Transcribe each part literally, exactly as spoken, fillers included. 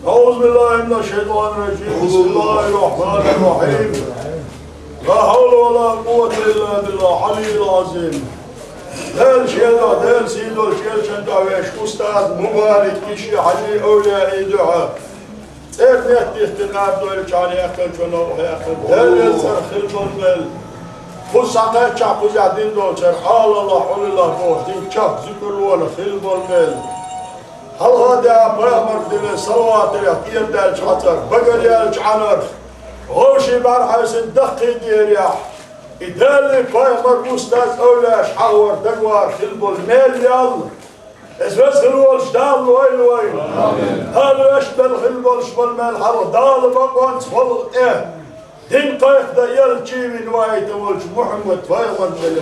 أعوذ بالله من الشيطان الرجيم. بسم الله الرحمن الرحيم. لا حول ولا قوة إلا بالله العلي العظيم. Дала шен духьа, Дала сий долуш, шен духьа вешан устаз Мубарак Киши-Хьаьжин, овлияъ, дуьхьа цӀернет дихкина ара дойлучарна, яьккхинчарна, яьккхинчарна Дала цӀарах хила болу мел. Кхуза схьакхаьччахь, кхузахь дина долчара Ӏалалла, Ӏулалла бохуш, динчех зикр лола хила болу мел. Хьалха де а пайхамар дина салават дерехь тӀера даьллачу хьацар, багара яьллачу Ӏанарх, вовшийн бӀаьрхьайсина даккхий дерехь, и Дала, пайхамар, устаз, овлияаш хьахор дагавар хила болу мел ял. Иза веза хила волчу Дала лойла вайна. Дала вешан мел хила болуш болу мел хьалха Дала бакъонца халкъ тӀе дин кхайкхадан элча вина ваийтина волчу Мухьаммад пайхамар мел.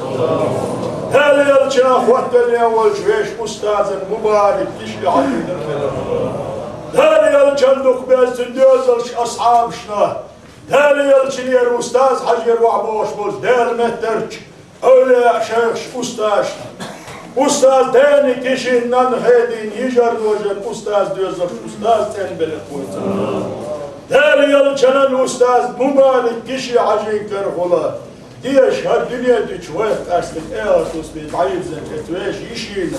Дала элча хӀоттавина волчу вешан устазан Мубарак Киши-Хьаьжин мел. Дала элчан дукха безачу доьзалш, асхьабашна, Дала элчанера, устаз Хьаьжера охьабогӀуш болчу Дала меттарчу овлияъ шайхаш, устазашна, устаз Дени Кишин нанна хедийна йижар дожан устаз доьзалш, устаз цӀенбелла кхойца. Дала элчанан устаз Мубарак Киши-Хьаьжин карахула, деша хӀара дуьне дуьтуш вайх къаьстина эхартус бен дӀайирзина кхетта вешан йишина.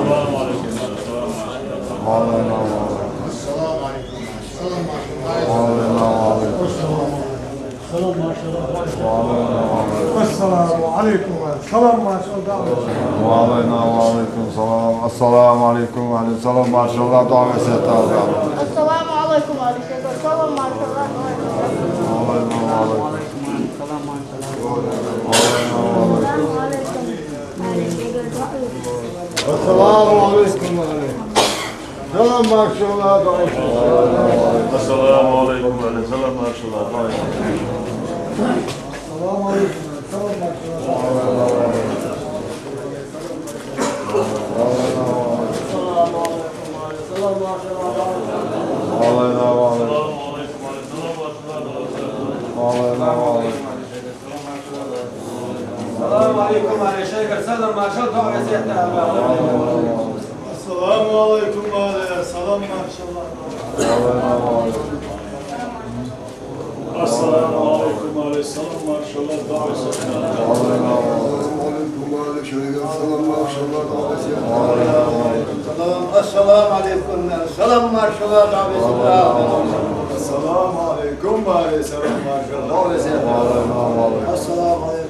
وعلينا وعليكم. وعلينا وعليكم. السلام عليكم. السلام، ما شاء الله. وعلينا وعليكم السلام. السلام عليكم وعليكم السلام، ما شاء الله. دعوة سيدنا. السلام عليكم وعليكم السلام، ما شاء الله. وعلينا وعليكم. السلام عليكم. وعلينا وعليكم. السلام عليكم. السلام Ассаламу алейкум, ва алейкум салам, маршалла. Ассаламу алейкум, ва алейкум салам, маршалла. Ассаламу алейкум, ва алейкум салам, маршалла. Ассаламу алейкум, ва алейкум салам, маршалла. Ассаламу алейкум, ва алейкум салам, маршалла. Ассаламу алейкум, ва алейкум салам, маршалла. Ассаламу алейкум, ва алейкум салам, маршалла. Ассаламу алейкум, ва алейкум салам, маршалла. Ассаламу алейкум, ва алейкум салам, маршалла. Ассаламу алейкум.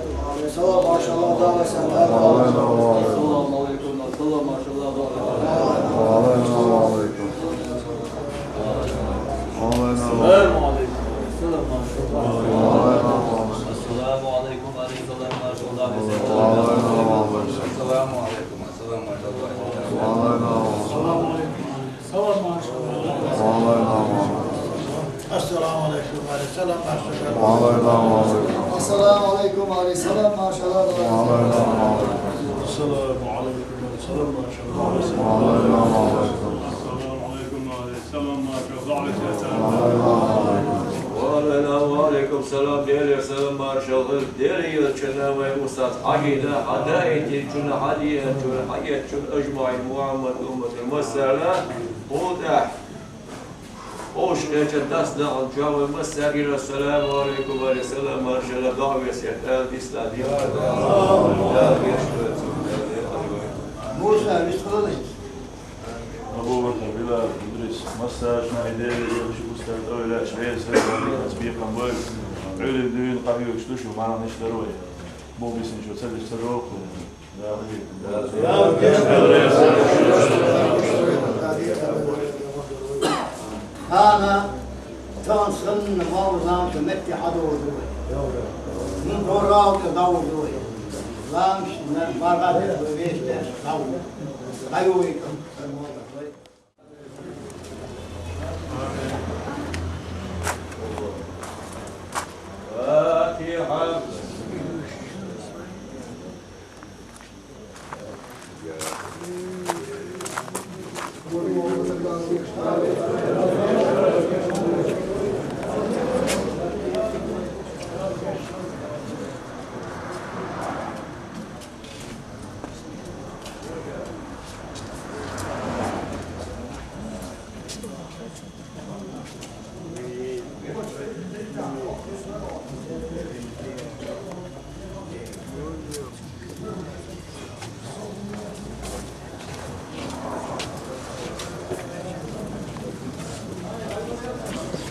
Ассаламу алейкум. Ассаламу алейкум. Ассаламу алейкум. Ассаламу алейкум. Ассаламу алейкум. Ассаламу алейкум. Ассаламу алейкум. Ассаламу алейкум. Ассаламу алейкум. Ассаламу алейкум. Ассаламу алейкум. Ва алейкум салам, Деле салам, маршалла. Деле йылчана вай устаз Агида, хада эти чуна хадия чуна хадия чуна ажмаин Мухаммад умматул масала. Худа. Ош кеча дас да ал чавай масагира. Ассаламу алейкум, ва алейкум салам, маршалла. Дагвес я тал дисла дим. Муса, висхалалайс. Абу Бакр, Билал, Идрис, массаж на идея, я хочу устал, ой, ля, швейцар, я хочу бикам, ой. Ой, дюйн, как я хочу, что, мама, не что, ой. Бог, если ничего, цель, что, ой. Да, ой. Ана тан сынна малзамча метте хьадолду вай. Ну, доралта давду вай. Ламш на баргӀат вешта давду. Дайой. Фатиха.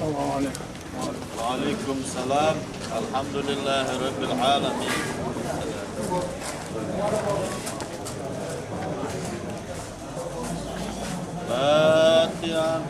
السلام عليكم. وعليكم السلام. الحمد لله رب العالمين. فاتحة.